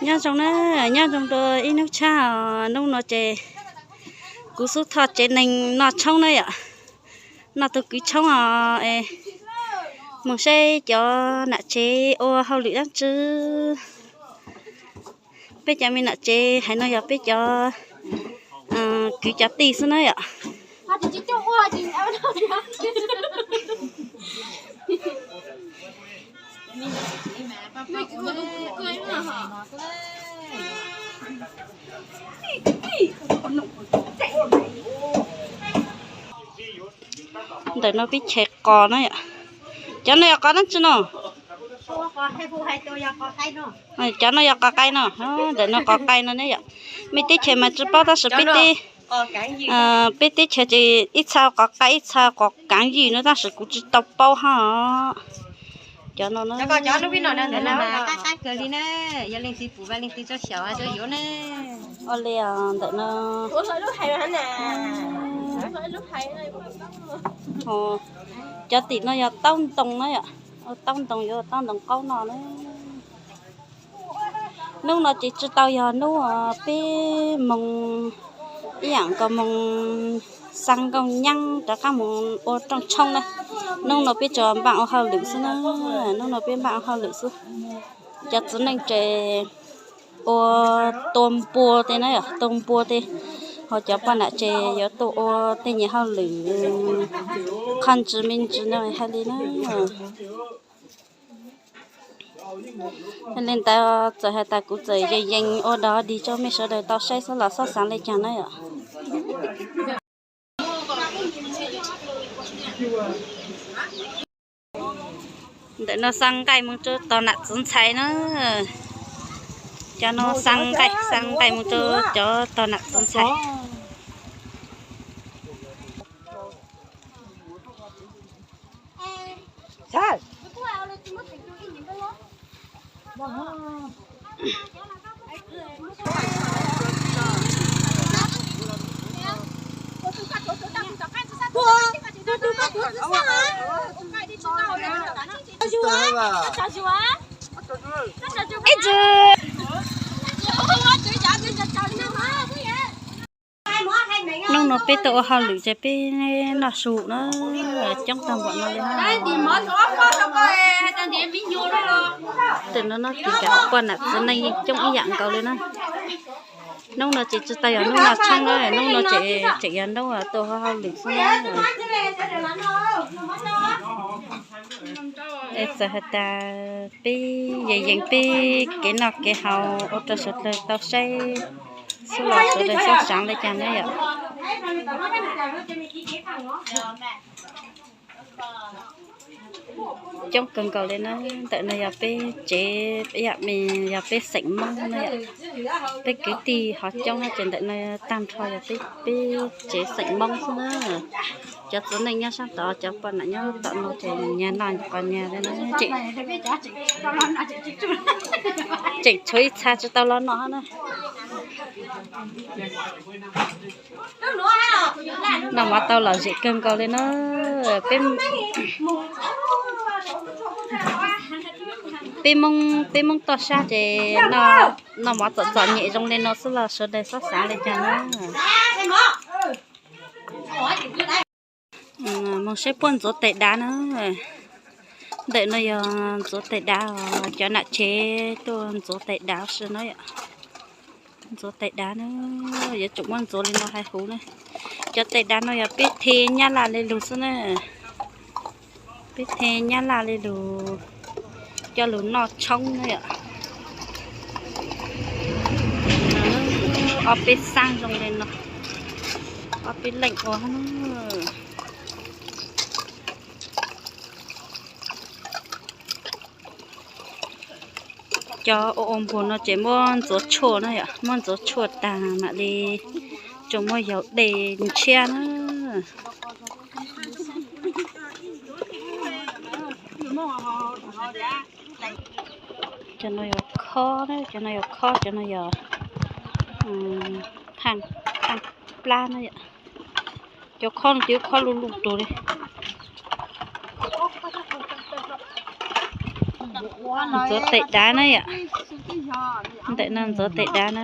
Nyob zoo na, nyob zoo rau ib hnub tshab os. Hnub no ces kuv xub thoj tsev neeg noj tshoob na yom. Noj tus kwv tshoob os. Mus saib cov nam tsev ua hauj lwm dab tsi. Peb cov me nam tsev hais no yog peb cov kwv cov tij xwb na yom. Ntawm no peb chaw qos na yom. Cov no yog qos dab tsi no? Cov no yog qos qai no. Ntawm no qos qai no ne yom. Mej teb chaws mas tsis paub tab sis peb teb, peb teb chaws ces ib txha qos qai ib txha qos kaav ywj no tab sis kuv tsis tau paub hab. Cov no na. Ua li ntawm no. Cov tim no yog taub ntoo na yom. Ua taub ntoo yuav ua taub ntoo qaub no na. Hnub no ces tsis tau yog hnub peb moos, ib yaam nkaus moos xaa nkaus nyaab rov qaab moos ua rooj tshoob na. Hnub no peb tsuas npaaj ua hauj lwm xwb na. Hnub no peb npaaj ua hauj lwm xwb. Cov txiv neej ces ua tua npua tej na yom, tua npua tej, ho cov poj niam ces yuav tuaj ua tej nyuag hauj lwm qhov ntsis me ntsis no hais li na. Yog li ntawd txawm has tas kuv txawm yees yees ua dog dig rau mej sawv daws tau saib xwb los xob xaav le caag na yom. Ntawm no xaa nqaij moog rau tog nam txiv ntxhais na. Cov no xaa nqaij, xaa nqaij moog rau cov tog nam txiv ntxhais. Hnub no peb tuaj ua hauj lwm ces peb noj su na, coob tag npaum no li. Tam no no ces poj nam txiv neej coob ib yam nkaus li na. Hnub no ces tsis tau yog hnub noj tshoob na, hnub no ces tseem yog hnub tuaj ua hauj lwm xwb na. Es txawm has tas peb yees yees peb kev noj kev haus ua rau sawv daws tau saib xwb los sawv daws xob xaav le caag na yom. Coob kawg nkaus li na. Ntawm no yog peb tsev, yog peb xeem Moob na yom. Peb kwv tij ho coob na ces ntawm no tag nrho yog peb, peb tsev xeem Moob xwb na. Cov txiv neej nyob sab tod, cov poj niam nyob tom no ces nyag noj qos nyag li na. Tseem tshuav ib txha tsis tau los noj na. Noj mov tau lom zem kawg nkaus li na. Peb, peb Moob, peb Moob toj sab ces noj mov txom txom nyem zoo li no xwb los sawv daws xob xaav li cas na. Moog saib puab ntxuav tais dav na. Ntawm no yog ntxuav tais dav, cov nam tsev tuaj ntxuav tais dav si na yom. Ntxuav tais dav na, yuav tsum muab ntxuav li no hais huv na. Cov tais dav no yog peb the nyab laj li lug xwb na. Peb the nyab laj li lug coj lug noj tshoob na yom. Ob peb xaab zoo li no, ob peb leej ua. Cov ua ua npua no ces muab ntxuav tshuaj na yom, muab ntxuav tshuaj tag mam li tsuas muab yaug dej ntshiab na. Cov no yog khob, cov no yog khob, cov no yog phaaj, phaaj plab na yom. Cov khob no ces khob luj luj tug li. Ntxuav tes dav na yom. Ntawm no ntxuav tes dav na.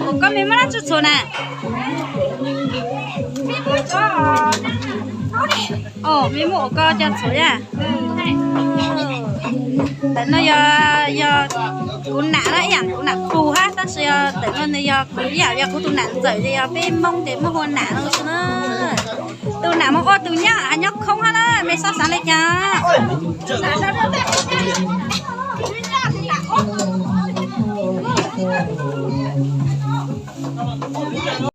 Ua koj me muab dab tsi txhuam na? O, me muab ua koj coj txhuam yaj. Ntawm no yog, yog kuv nam na, ib yam kuv nam pus hab, tab sis yog ntawm no nws yog kuv ib yam yog kuv tus nam ntxawm, ces yog peb Hmoob ces muab hu ua nam no xwb na. Tus nam mus ua tus nyab hab nyob khoob hab na, mej xob xav li cas?